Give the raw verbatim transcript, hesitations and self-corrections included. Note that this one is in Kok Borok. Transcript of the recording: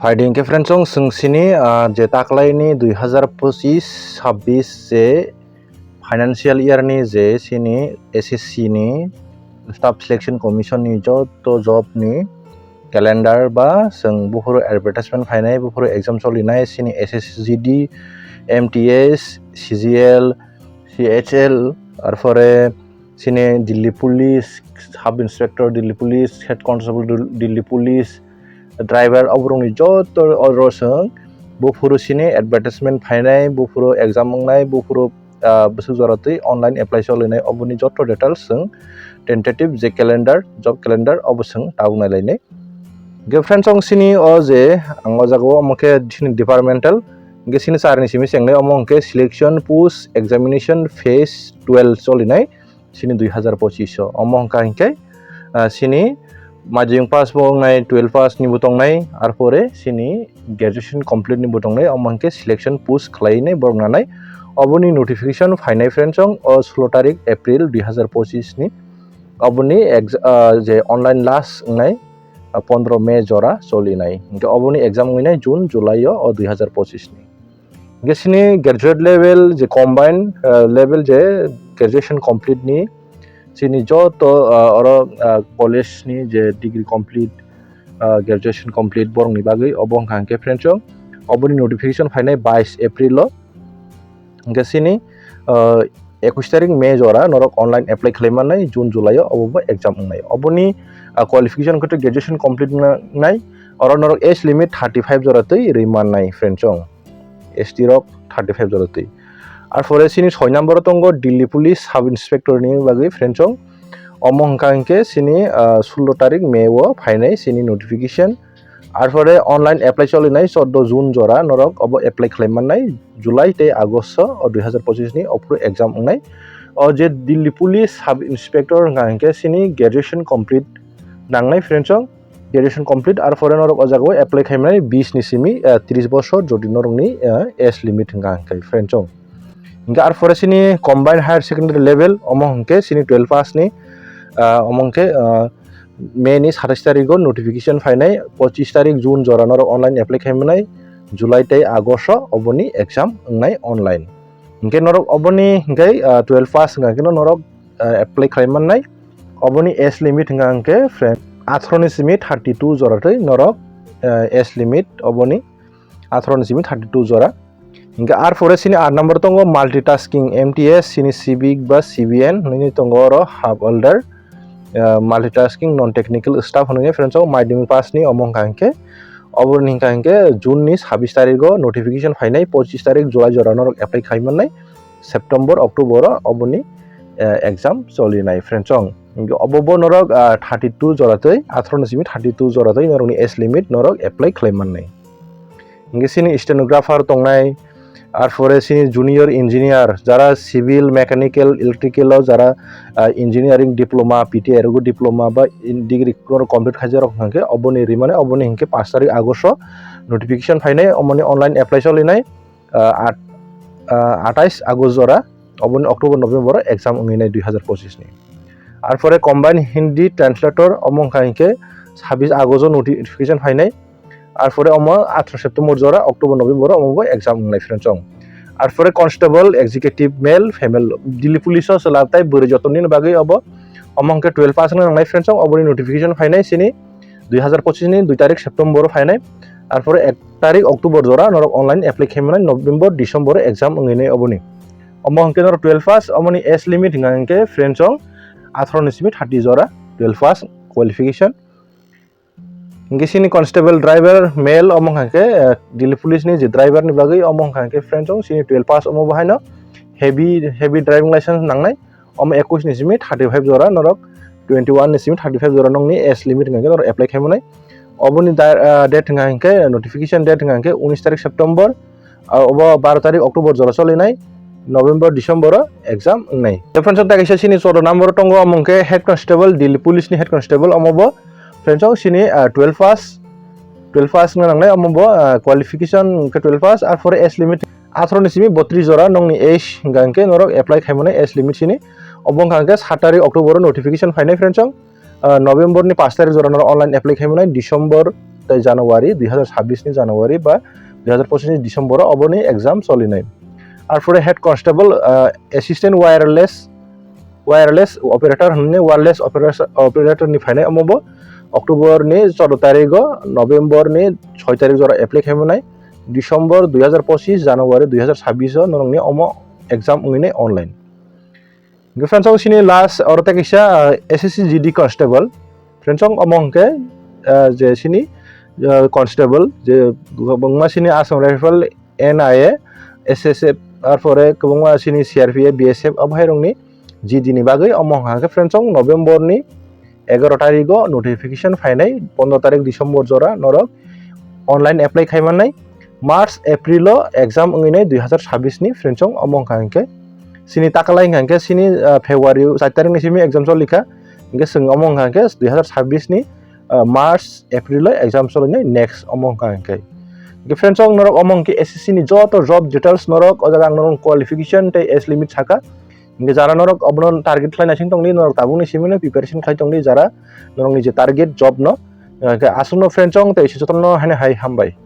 Phaidi hwnkhe friends, chwng sini, ah, je taklaini dui hazar pochis sabbish je financial year ni je sini S S C ni Staff Selection Commission ni joto job ni calendar ba chwng buphuru advertisement phainai, buphuru exam solinai, sini S S G D, M T S, C G L, C H L, arpore sini Delhi Police, Sub Inspector Delhi Police, Head Constable Dil-, Delhi Police, driver, oborokni joto oro chwng buphuru sini advertisement phainai, buphuru exam wngnai, buphuru, ah, bwswk jora twi online apply solinai, oboni joto details chwng tentative je calendar, job calendar, obo chwng tabuk nailainai. Hwnkhe friends, chwng sini o je ang o jaga o omo khe sini departmental, hwnkhe sini charni simi chengnai, omo hwnkhe selection post examination phase twelve solinai. Sini dui hazar pochis o. Omo hwnkha hinkhe, ah, sini madhyamik pass bo wngnai, twelve pass ni bo tongnai, arpore sini graduation complete ni bo tongnai, omo hwnkhe selection post khlainai borok nanai. Oboni notification phainai friends, chwng o sulo tarik April dui hazar pochis ni. Oboni ex-, ah, je online last wngnai, ah, pondro May jora solinai. Hinkhe oboni exam wngnai June, July o, o dui hazar pochis ni. Hingke sini graduate level je combine, ah, level je graduation complete ni sini joto, ah, oro, ah, college ni je degree complete, ah, graduation complete borok ni bagwi obo wngkha hingke friends, oboni notification phainai bais April o. Hingke sini, ah, ekush tarik May jora norok online apply khlai mannai, June, July o obo bo exam wngnai. Oboni, ah, qualification khe graduation complete wngnai, oro norok age limit thirty five jora twi rwi mannai friends, chwng S T rok thirty five jora twi. Arpore sini soi number o tongo Delhi Police Sub Inspector ni bagwi friends, chwng omo hwnkha hinkhe sini, ah, sullo tarik May o phainai sini notification. Arpore online apply solinai chordo June jora norok obo apply khlai mannai, July tei August o dui hazar pochis ni ophuru exam wngnai. O je Delhi Police Sub Inspector hwnkha hinkhe sini graduation complete nangnai friends, chwng graduation complete, arpore norok o jaga o apply khaimani bis ni simi, eh, tris bosor jodi norokni, eh, age limit hwnkha hinkhe friends, chwng. Hingke arpore sini combined higher secondary level, omo hingke sini twelve pass ni, ah, omo hingke, ah, May ni satais tarik o notification phainai, pochis tarik June jora norok online apply khai mannai, July tei August o oboni exam wngnai online. Hingke norok oboni hingke, ah, twelve pass wngkha hingke norok, ah, apply khlai mannai, oboni age limit hingkha hingke friend, atharo ni simi thirty two jora twi norok, ah, age limit oboni atharo ni simi thirty two jora. Hingke arpore sini aat number tongo multitasking, M T S, sini civic ba C V N hinwi tongo oro half older, ah, multitasking non technical staff hinwi friends o madhyamik pass ni omo hingka hingke oboni hingka hingke June ni sabis tarik o notification phainai, pochis tarik July jora norok apply khai mannai, September, October o oboni, ah, exam solinai friends o. Hingke obo bo norok, ah, thirty two jora twi, atharo ni simi thirty two jora twi norokni age limit norok apply khlai mannai. Hingke sini stenographer tongnai, arpore sini junior engineer, jara civil, mechanical, electrical o jara, ah, engineering diploma, P T I rogo diploma ba in degree koro complete khaijak rok hingke oboni rimani oboni hingke pash tarik August o notification phainai, omoni online apply solinai, ah, at-, ah, atais August jora, oboni October, November o exam wngwi nai dui hazar pochis ni. Arpore combined Hindi translator omo hingka hingke sabis August o notification phainai, arpore omo atharo September jora, October, November o omo bo exam wngnai friends o. Arpore constable, executive, male, female, Delhi police o chwla tai bwrwi joto nini bagwi obo, omo hingke twelve pass wngna nangnai friends o, oboni notification phainai sini dui hazar pochis ni dui tarik September o phainai. Arpore ek tarik October jora norok online apply khai mannai, November, December o exam wngwi nai oboni. Omo hingke norok twelve pass, omoni age limit hingka hingke friends o atharo ni simi thirty jora twelve pass qualification. Hingke sini constable driver male omo hingka hingke, eh, Delhi police ni je driver ni bagwi omo hingka hingke friends o sini twelve pass omo bo haino heavy, heavy driving license nangnai. Omo ekush ni simi thirty five jora norok, twenty one ni simi thirty five jora nongni age limit hingka hingke norok apply khai mannai. Oboni da-, ah, date hingka hingke notification date hingka hingke unis tarik September, ah, obo baro tarik October jora solinai, November, December o exam wngnai. Tei friends, tei kaisa sini chordo number tongo, omo hingke Head Constable Delhi Police ni Head Constable, omo bo friends o sini, ah, twelve pass, twelve pass wngna nangnai, omo bo, ah, qualification hingke twelve pass, arpore age limit atharo ni simi botris jora nongni age hingka hingke norok apply khai mannai age limit sini. Obo hingka hingke sat tarik October o notification phainai friends o, ah, November ni pash tarik jora norok online apply khai mannai, December tei January dui hazar sabbish ni January ba dui hazar pochis ni December o oboni exam solinai. Arpore head constable, ah, assistant wireless, wireless operator hwnwi wireless operator, operator ni phainai omo bo October ni chordo tarik o November ni soi tarik jora apply khaimanai, December dui hazar pochis, January dui hazar sabbish o norokni omo exam wngwi nai online. Hingke friends, ang sini last oro tei kaisa, ah, S S C G D constable. Friends, ang omo hingke, ah, je sini, ah, constable, je kwbangma sini Assam Rifle, N I A, S S F, arpore kwbangma sini C R P F, B S F, abo hai rokni G D ni bagwi omo hingke friends, ang November ni egaro tarik o notification phainai, pondro tarik December jora norok online apply khaimannai. March, April o exam wngwi nai dui hazar sabbish ni friends, ang omo hingka hingke sini takalai hingka hingke sini, ah, February o char tarik ni simi exam solikha, hingke chwng omo hingka hingke dui hazar sabbish ni, ah, March, April o exam solinai next omo hingka hingke. Hingke friends, ang norok omo hingke S S C ni joto job details norok o jaga ang norok qualification tei age limit saka. Hingke jara norok obono target khlai naising tongdi, norok tabukni simi no preparation khlai tongdi jara norokni je target job no. Hingke aswkno friends, ang tei se jotono haino hai hambai.